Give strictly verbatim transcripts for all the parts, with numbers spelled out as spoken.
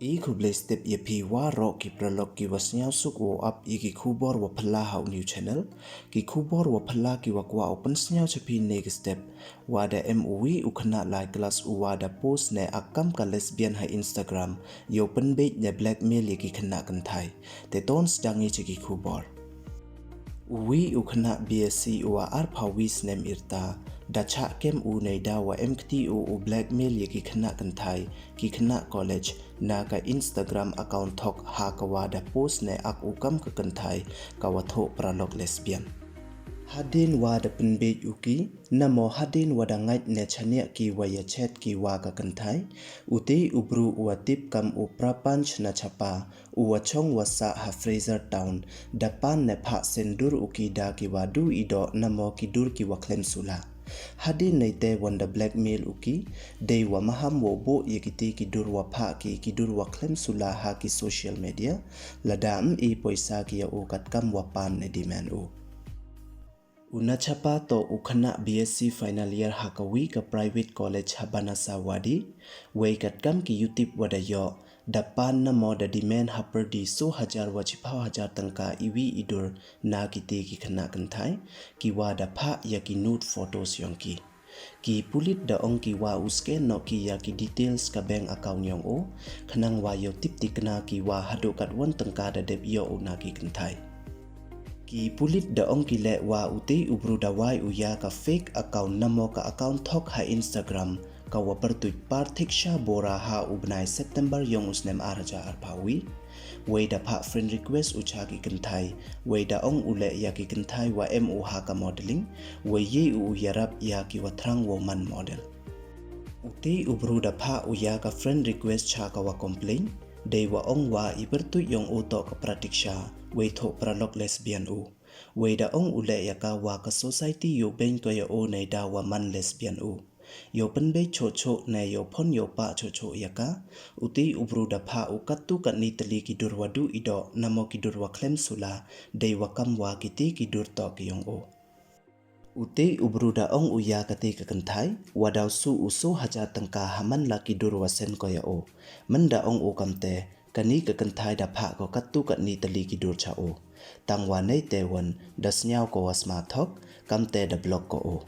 I khublei step ya phi waroh ki paralok ki wa sniawsuk wow ap ya ki khubor wa phylla ha u new channel. Ki khubor wa phylla ki wa kwah u pynsniaw cha phi ne ka step, wa da em u wi u khynnah lai class u wa da post ne ak kam ka lesbian ha Instagram, yow pynbeit ne blackmail ya ki khynnah kynthai. Te ton sdang i cha ki khubor. U wi u khynnah B S C u wa arphaw wi snem yrta, da chah kem u neida wa em kti u u blackmail ya ki khynnah kynthai, ki khynnah college, na ka Instagram account thok ha ka wa da post ne ak u kam ka kynthai ka wa thoh paralok lesbian. Hadien wa da pynbeit u ki, namo hadien wa da ngait ne chaniah ki wa ya chat ki wa ka kynthai, u te u bru u wa tip kam u Prapanch Nachapa, u wa chong wa sah ha Fraser Town, da pan ne phah sendur u ki da ki wa du i doh namo ki dur ki wa khlem sula. Hadien neite wan da blackmail u ki, dei wa maham wow buh ya ki te ki dur wa phah ki, ki dur wa khlem sula ha ki social media, lada em i poisa ki ya u katkam wa pan ne demand u. U Nachapa toh u khynnah B S C final year ha ka wi ka private college ha Banasawadi, wei katkam ki yutip wa da yoh, da pan namo da demand ha pyrdi so hajar wa chiphaw hajar tyngka i wi i dur na ki te ki khynnah kynthai, ki wa da phah ya ki nude photos yong ki. Ki pulit da ong ki wa u scan noh ki ya ki details ka bank account yong u, khnang wa yow tip tikna ki wa haduh katwon tyngka da dep yoh u na ki kynthai. Ki pulit da ong ki leh wa u te u bru da wai u ya ka fake account namo ka account thok ha Instagram, ka wa pyrtuit Parthiksha Bora ha u bnai September yong u snem ar hajar arphaw wi. Wei da phah friend request u cha ki kynthai, wei da ong u leh ya ki kynthai wa em u ha ka modeling, wei ye u u yarap ya ki wa thrang wow man model. U te u bru da phah u ya ka friend request cha ka wa complain, dei wa ong wa i pyrtuit yong u toh ka Pratiksha, wei thoh paralok lesbian u. Wei da ong u leh ya ka wa ka society yow beiñ ko ya u neida wa man lesbian u. Yow pynbeit choh choh ne yow phon yow pah choh choh ya ka, u te u bru da phah u katto katni tylli ki dur wa du i doh namo ki dur wa khlem sula, dei wa kam wa ki te ki dur toh ki yong u. U te u bru da ong u ya ka te ka kynthai, wa daw su u so hajar tyngka ha man la ki dur wa send ko ya u. Mynda ong u kamte, kani ka kynthai da phah ko katto katni tylli ki dur cha u. Tang wa neite wan, da sniaw ko wa sma thok, kamte da block ko u.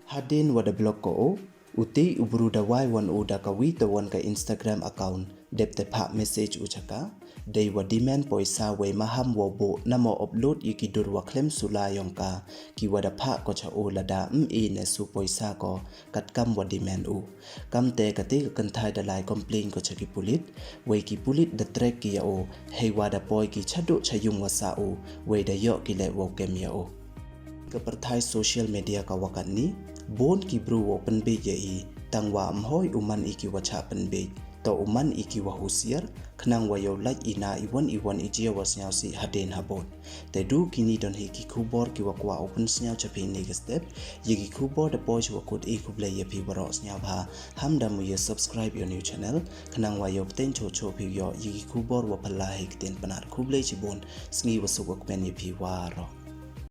Hadien wa da block ko u, u te u bru da wai wan u da ka wi te wan ka Instagram account, dep te phah message u cha ka, dei wa demand poisa wei maham wow buh namo upload ya ki dur wa khlem sula yong ka, ki wa da phah ko cha u lada em i ne su poisa ko, katkam wa demand u. Kamte ka te ka kynthai da lai complain ko cha ki pulit, wei ki pulit da track ki ya u, hei wa da poi ki chaduh cha yung wa sah u, wei da yoh ki leh wow kem ya u. Ka pyrthai social media ka wa katni, bun ki bru wow pynbeit ya i, tang wa em hoi u man i ki wa chah pynbeit, toh u man i ki wa husiar, khnang wa yow lait i na i wan i wan i jia wa sniawsih hadien habud. Te du kini don hi ki khubor ki wa kwah u pynsniaw cha phi ne ka step, ya ki khubor da poi cha wa kut, i khublei ya phi waroh, sniawbha, ham da mu ya subscribe ya u new channel, khnang wa yow pteng choh choh phi yoh ya ki khubor wa phylla hei ktien Pnar. Khublei chibun, sngi wa suk wa kmen ya phi waroh.